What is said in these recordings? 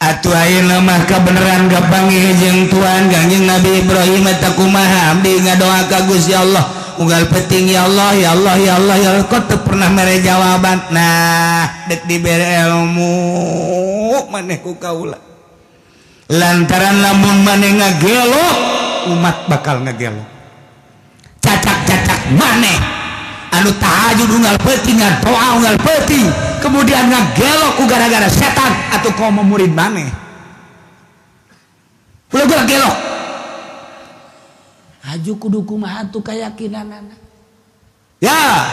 Atuh ayeuna mah kabeneran kapanggih jeung Tuhan Kangjeng Nabi Ibrahim eta kumaha abdi ngadoa ka Gusti Allah unggal penting ya Allah ya Allah ya Allah ya Allah kok teu pernah mere jawaban. Nah dek dibere ilmu maneh ku kaula lantaran lamun maneh ngagelo umat bakal ngagelo cacak-cacak maneh anu tahajud unggal peuting ngadoa unggal peuting kemudian ngagelo ku gara-gara setan atau kau murid maneh ulah gua gelo haju kudu kumaha tuh keyakinanana ya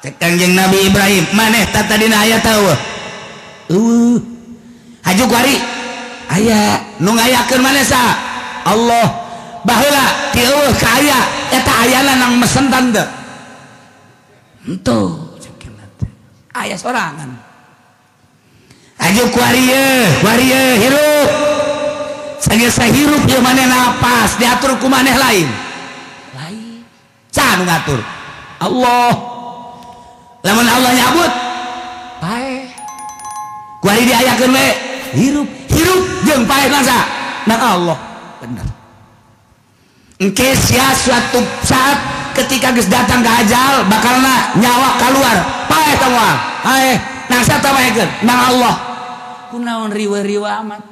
cek Kangjeng Nabi Ibrahim maneh tah tadina aya tah eueuh haju kuari aya nu ngayakeun maneh saha Allah baheula ti eueuh ka aya eta ayana nang mesentan teu henteu aya sorangan aju kuari ye hirup sageus hirup ieu maneh napas diatur ku maneh lain lain saha nu ngatur Allah lamun Allah nyabut paeh kuari diayakeun we hirup hirup jeung paeh masa nang Allah bener engke sia suatu saat ketika geus datang ka ajal bakalna nyawa keluar paeh tah moal paeh nang saha paehkeun nang Allah kunaon riweuh-riweuh amat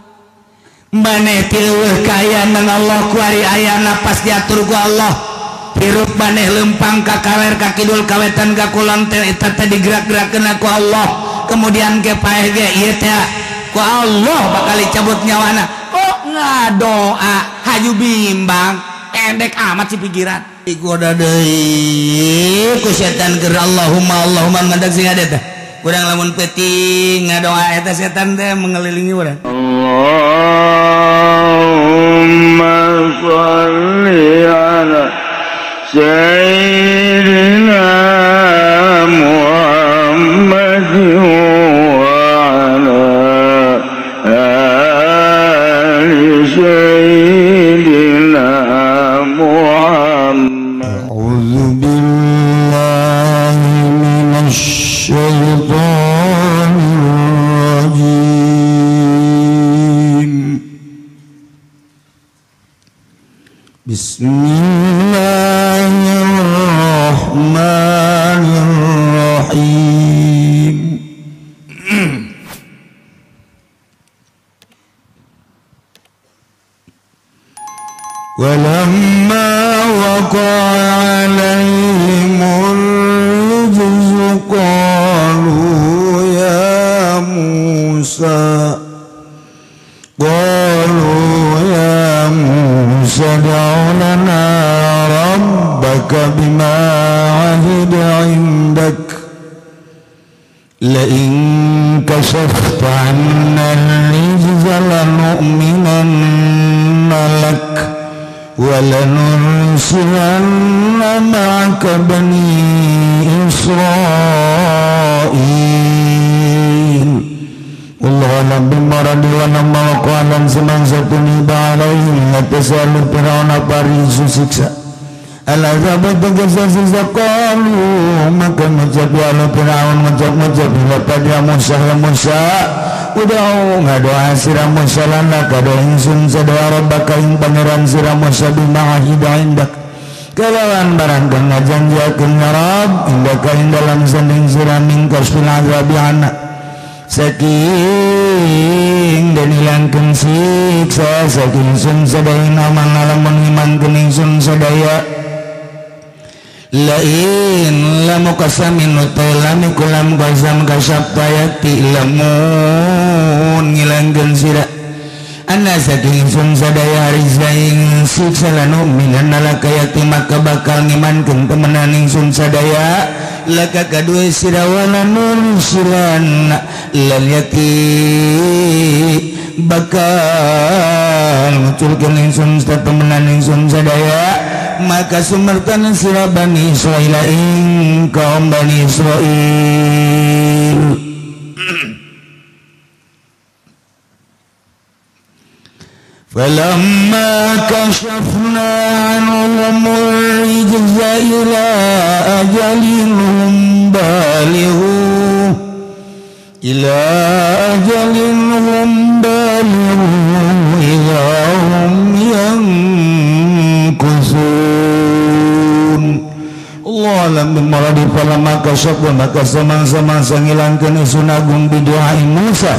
maneh ti eueuh kaya nang Allah kuari aya napas diatur ku Allah hirup maneh lempang ka kaler ka kidul ka wetan ka kulon teh eta teh digerak-gerakeun ku Allah kemudian ke paeh ge ieu teh ku Allah bakal dicabut nyawana kok ngadoa haju bimbang pendek amat si pikiran digoda deui ku setan keur Allahumma Allahumma ngadag sing ada teh urang lamun peuting ngadoa eta setan teh mengelilingi urang. Allahumma shalli ala sayyidina Muhammad wa ala ali sayyidina Muhammad. A'udzu billahi minasy syaithanir rajim. Bismillahirrahmanirrahim. Walamma waqa'a 'alaihim ar-rijzu qalu ya Musa ud'u lana rabbaka bima 'ahida 'indak la'in kashafta 'anna ar-rijza lanu'minanna lak wa lanursilanna ma'aka bani Israil. Allah alam bimaradi wa nama wa qalan semangsa tuniba alaihim ngatasalu Fir'aun parisu siksa al-azab tegasa siksa qalu maka ngucap ya Allah Fir'aun ngucap-ngucap bila pada Musa ya Musa udah ngadoa sira Musa lana kadoa ingsun sadoa rabbaka ing pangeran sira Musa bima ahida indak kalawan barang kang ngajanjiakeun ya Rabb indaka ing dalam sanding sira min kasfil azabi anak saking dan hilangkeun siksa saking sun sadaya nama ngalamun imankeun ingsun sadaya lain lamu qasamin utalami kulam qasam kasabtayati lamun ngilangkeun sira anna saking sun sadaya rizaing siksa lanu minan laka yati maka bakal ngimankeun temenan ingsun sadaya laka kadue sira wala nursilan lan yati bakal nguculkeun ingsun temenan ingsun sadaya maka sumertan sira Bani Israil ing kaum Bani Israil. فلما كشفنا عنهم الرجز إلى أجل هم بالغوه إلى أجل هم idza hum yankusun. Allah alam bimaradi falamma kasyafa maka samang-samang ngilangkeun ingsun agung bidu'a Musa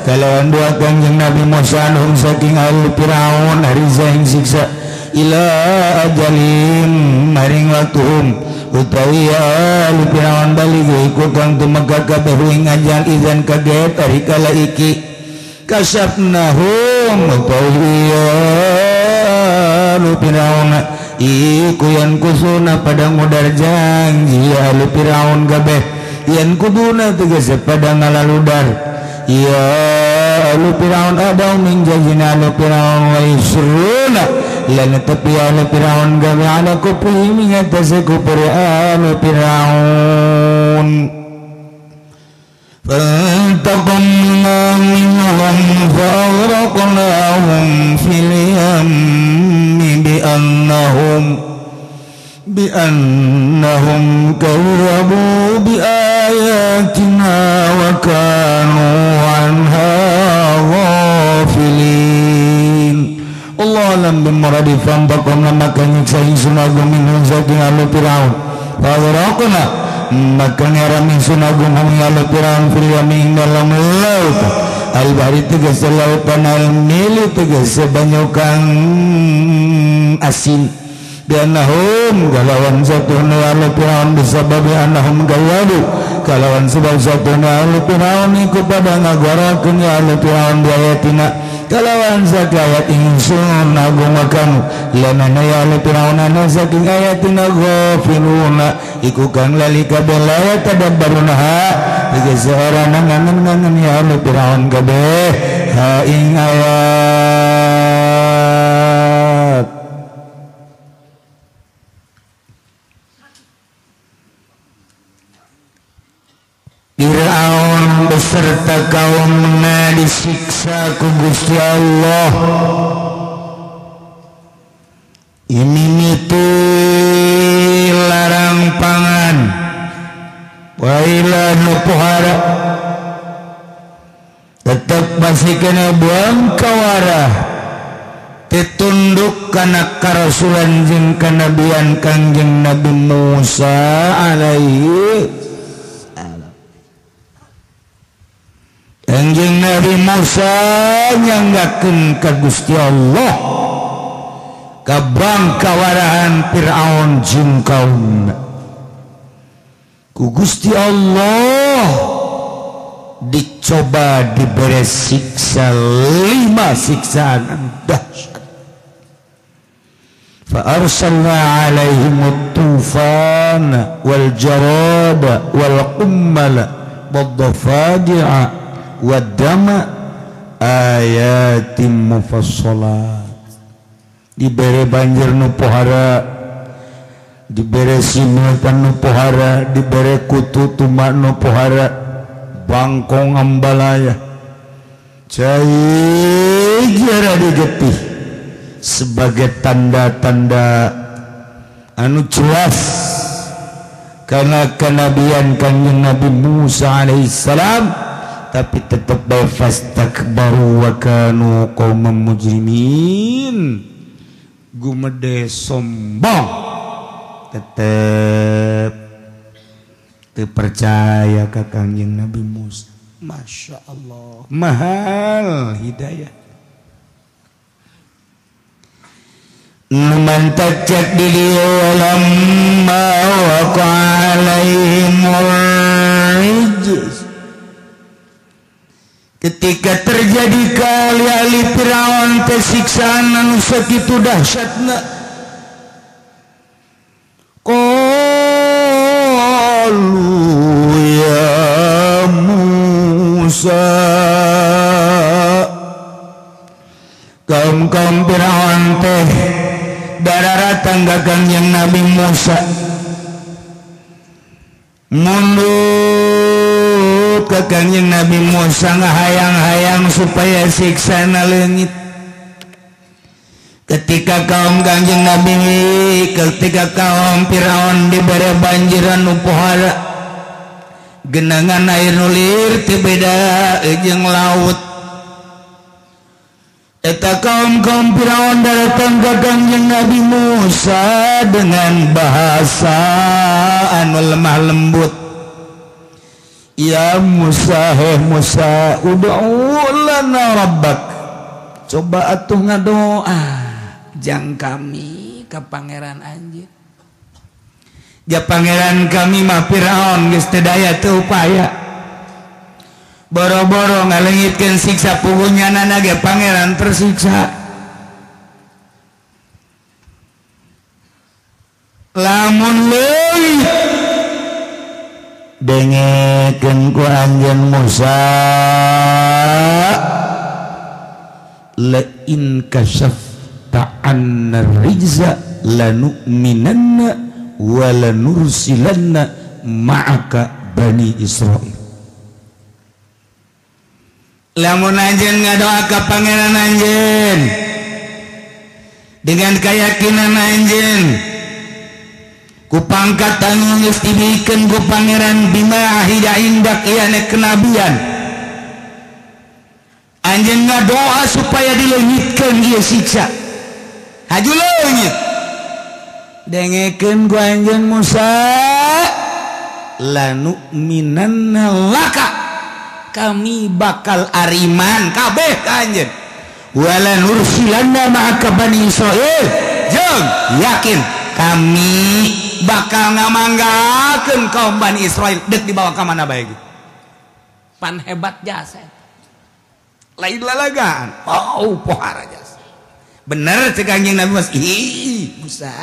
kalawan doa Kangjeng Nabi Musa anhum saking ahli Firaun hari ing siksa ila ajalim maring waktuhum utawi ahli Firaun balik iku kang tumeka kabeh ing ajal izan kaget ari kala iki kasyafnahum utawi ahli Firaun iku yan kusuna pada ngudar janji ahli Firaun kabeh yan kuduna tegese pada ngalaludar ya ahli Firaun ada min jajina ahli Firaun wa yusruna lan tepi ahli Firaun gawe ala kufrihim ngatasi kufur ahli Firaun. فانتقمنا منهم فأغرقناهم في اليم بأنهم كذبوا بآياتنا وكانوا عنها غافلين. Allah alam bimuradi fantaqamna maka nyiksa ingsun agung minhum saking ahli Firaun faghraqna maka ngeram ingsun agung hum ahli Firaun fil yami ing dalam laut al bahri tegese lautan al mili tegese banyu kang asin biannahum kalawan satuna ahli Firaun bisababi annahum gawadu kalawan sebab satuna ahli Firaun iku pada ngagorakeun ya ahli Firaun biayatina kalawan saking ayat ingsun agung makanu lanana ya ahli Firaun ana saking ayatina ghafiluna iku kang lali kabeh la yatadabbarunaha tegese ora ngangen-ngangen ya ahli Firaun kabeh ha ing ayat. Firaun beserta kaumna disiksa ku Gusti Allah. Ini miti larang pangan waila nu pohara tetep masih kena buang kawara ditunduk kana karasulan jeung kanabian Kangjeng Nabi Musa alaihi. Kangjeng Nabi Musa nyanggakeun ka Gusti Allah ka bangkawarahan Firaun jeung kaumna. Ku Gusti Allah dicoba diberi siksa 5 siksaan dahsyat. Fa arsalna alaihim at-tufana wal jarada wal qummala wad dafadi'a wadama ayatim mufassalat. Dibere banjir nu pohara, dibere simutan nu pohara, dibere kutu tumak nu pohara, bangkong ambalaya cai jara digetih sebagai tanda-tanda anu jelas karena kenabian Kanjeng Nabi Musa alaihissalam. Tapi tetap bae fastakbaru wa kanu qauman mujrimin. Gumede sombong tetep teu percaya ka Kangjeng Nabi Musa. Masya Allah, mahal hidayah. Man tajak di lamma waqa alaihimur rijz. Ketika terjadi kali ahli Firaun teh siksaan anu sakitu dahsyatna, qalu ya Musa, kaum-kaum Firaun teh dararatang ka Kangjeng Nabi Musa mundur ke Kangjeng Nabi Musa ngahayang-hayang supaya siksana leungit. Ketika kaum Kangjeng Nabi, ketika kaum Firaun diberi banjiran nu pohara, genangan air nulir teu beda jeung laut. Eta kaum-kaum Firaun datang ke Kangjeng Nabi Musa dengan bahasa anu lemah lembut. Ya Musa, heh Musa, ud'u lana rabbak. Coba atuh ngadoa jang kami ka pangeran anjeun. Ja pangeran kami mah Firaun geus teu daya teu upaya. Boro-boro ngalengitkeun siksa pugunya nana ge pangeran tersiksa. Lamun leuwih dengekeun ku anjeun Musa, la in kasyafta anna rijza lanu'minanna wa lanursilanna ma'aka bani Israil. Lamun anjeun ngadoa ka pangeran anjeun dengan keyakinan anjeun ku pangkat anu geus dibikeun ku pangeran bima ahida indak ieu kenabian, anjeun ngadoa supaya dileungitkeun ieu siksa. Haju leungit dengekeun ku anjeun Musa, lanu'minanna laka, kami bakal ariman kabeh ka anjeun, wala nursilanna ma'aka bani Israil, jeung yakin kami bakal ngamanggakeun kaum Bani Israil deuk dibawa ka mana bae ge. Pan hebat jasa lain lalagaan, oh pohara jasa. Bener cek Kangjeng Nabi Musa, ih Musa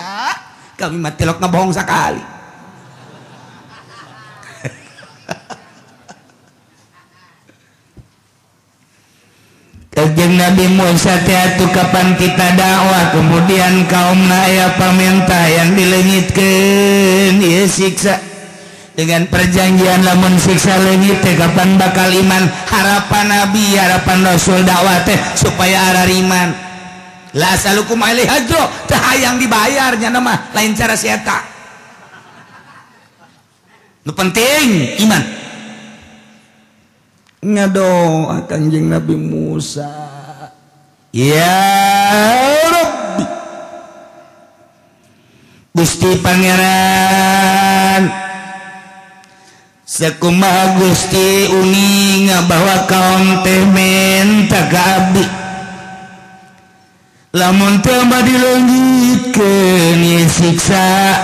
kami mah tilok ngabohong sakali. Kangjeng Nabi Musa teh atuh kapan kita dakwah kemudian kaum aya paminta yang dileungitkeun ieu siksa dengan perjanjian lamun siksa leungit teh kapan bakal iman. Harapan Nabi, harapan Rasul dakwah teh supaya arariman. La asalukum alaihi ajro, teh hayang dibayar nya mah lain cara si eta. Nu penting iman. Ngadoa Kangjeng Nabi Musa, ya Rabbi, Gusti Pangeran, sakumaha Gusti uninga bahwa kaum teh menta ka abdi, lamun teu mah dileungitkeun ieu siksa,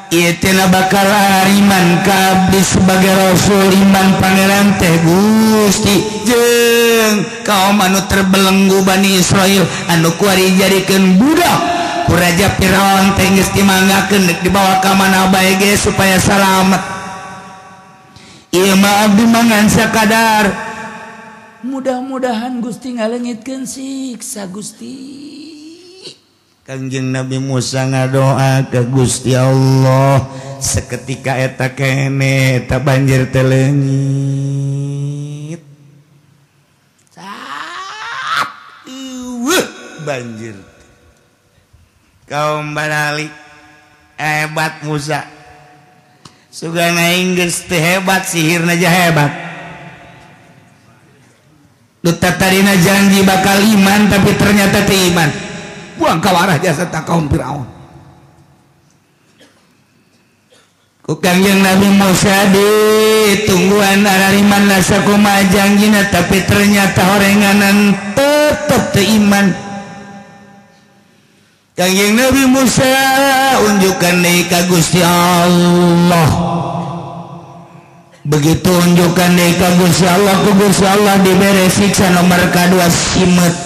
ieu teh bakal iman ka abdi sebagai rasul, iman pangeran teh Gusti jeung kaum anu terbelenggu Bani Israil anu kuari jadikeun budak ku Raja Firaun teh geus dimanggakeun deuk dibawa ka mana bae ge supaya salamet. Ieu mah abdi mah ngan sakadar mudah-mudahan Gusti ngaleungitkeun siksa Gusti. Kangjeng Nabi Musa ngadoa ke Gusti Allah, seketika eta kene eta banjir teh leungit. Sat eueuh banjir. Kaum baralik hebat Musa. Sugan aing geus teu hebat, sihirna aja hebat. Nu tatarina janji bakal iman tapi ternyata teu iman. Buang kawarah jasa tak kaum Firaun. Ku Kangjeng Nabi Musa ditungguan arariman lasakumaha janjina tapi ternyata horenganan tetep teu iman. Kangjeng Nabi Musa unjukkan deui ka Gusti Allah. Begitu unjukkan deui ka Gusti Allah, ku Gusti Allah dibere siksa nomor kadua simet.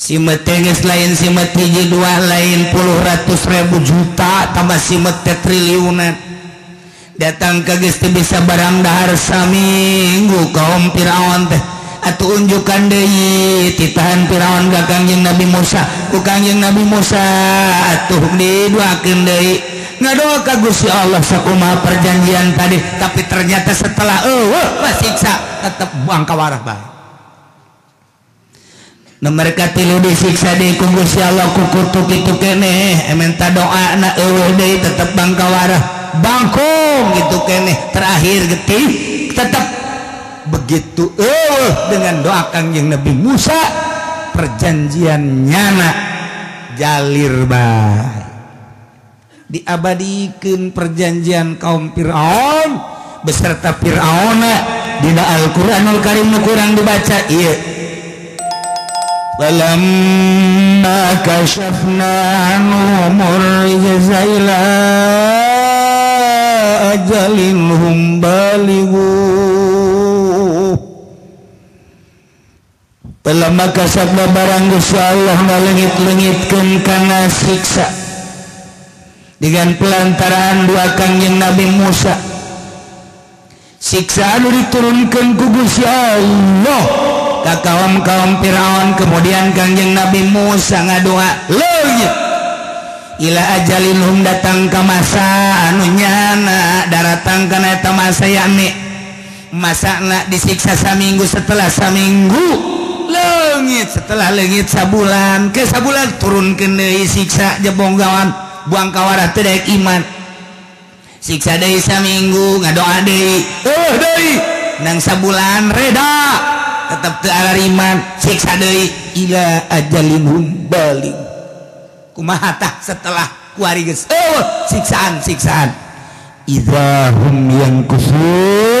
Simet teh geus lain simet hiji dua lain puluh ratus ribu juta tambah simet teh triliunan. Datang ke geus teu bisa barang dahar saminggu kaum Firaun teh. Atuh unjukan deui titahan Firaun ka Kangjeng Nabi Musa. Ku Kangjeng Nabi Musa atuh diduakeun deui. Ngadoa ka Gusti Allah sakumaha perjanjian tadi, tapi ternyata setelah eueuh siksa tetep buang kawarah bae. Nomor katilu disiksa deui ku Gusti Allah ku kutuk kitu keneh, minta doa na eueuh deui tetep bangkawarah, bangkung kitu keneh, terakhir getih tetep Begitu eueuh dengan doa Kangjeng Nabi Musa, perjanjian nyana jalir bae. Diabadikeun perjanjian kaum Fir'aun beserta Fir'auna dina Al-Qur'anul Karim nu kurang dibaca ieu. Falamma kashafna anhum ar-rijza ila ajalin hum balighu. Falamma kashafna barang Gusti Allah ngalengit-lengitkeun kana siksa dengan pelantaraan dua Kangjeng Nabi Musa. Siksa anu diturunkeun ku Gusti Allah ka kaum-kaum Firaun. Kemudian Kangjeng Nabi Musa ngadoa leungit ila ajalin hum datang ka masa anu nyana daratang kana eta masa yakni masana disiksa saminggu, setelah saminggu leungit, setelah leungit sabulan ke sabulan turunkeun deui siksa jebonggawan buang kawarah teu daek iman. Siksa deui saminggu ngadoa deui eueuh deui nang sabulan reda tetep teu arariman, siksa deui ila ajalin hum balik. Kumaha tah setelah kuari geus eueuh siksaan-siksaan idza hum yankusun.